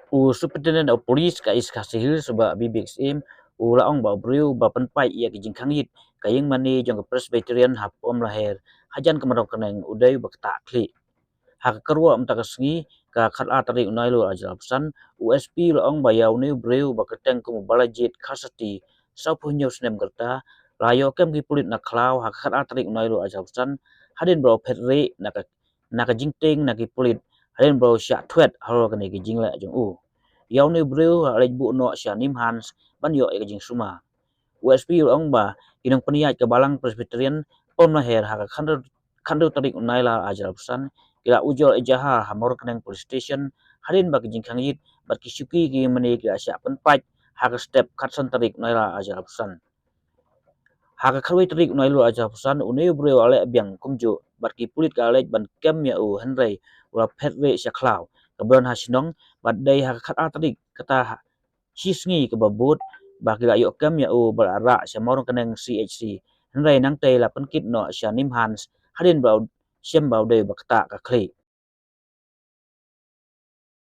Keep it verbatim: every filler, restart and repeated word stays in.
U Superintendent of Police ka East Khasi Hills, u Bah Bibik Syiem, u la ong ba u briew ba pynpait ïa ki jingkhang ïit ka ïing mane jong ka Presbyterian ha Pomlaher hajan ka Mawryngkneng u dei uba ktah khlieh. Ha ka kyrwoh mynta ka sngi, ka khatar tarik u Naiwieng ar hajar arphew san, u S P u la ong ba ïa une u briew ba kyrteng kum u Balajied Kharsati, sawphew hynñiew snem ka rta, la ïoh kem ki pulit na khlaw ha ka khatar tarik u Naiwieng ar hajar arphew san, hadien ba u phet rieh na ka na ka jingtieng na ki pulit hadien ba u shah thwet halor kane ka jingleh jong u. Ïa une u briew la leit buh noh sha NIMHANS ban ïoh ïa ka jingsumar. U S P u la ong ba ki nongpynïaid ka Balang Presbyterian Pomlaher ha ka khatar, khatar tarik u Naiwieng ar hajar arphew san ki la ujor ïa ka jaka ha Mawryngkneng Police Station hadien ba ki jingkhang ïit bad ki shuki ki mane ki la shah pynpait ha ka step khatsan tarik u Naiwieng ar hajar arphew san. Ha ka khatwei tarik u Naiwieng ar hajar arphew san, une u briew u la leh biang kumjuh bad ki pulit ki la leit ban kem ïa u hynrei u la phet rieh sha khlaw kaba don ha shnong bad dei ha ka khatar tarik kata ha shi sngi kaba bud ba ki la ïoh kem ïa u bad la rah sha Mawryngkneng C H C. Hynrei nangta la pynkit noh sha NIMHANS hadien ba u shem ba u dei uba ktah ka khlieh.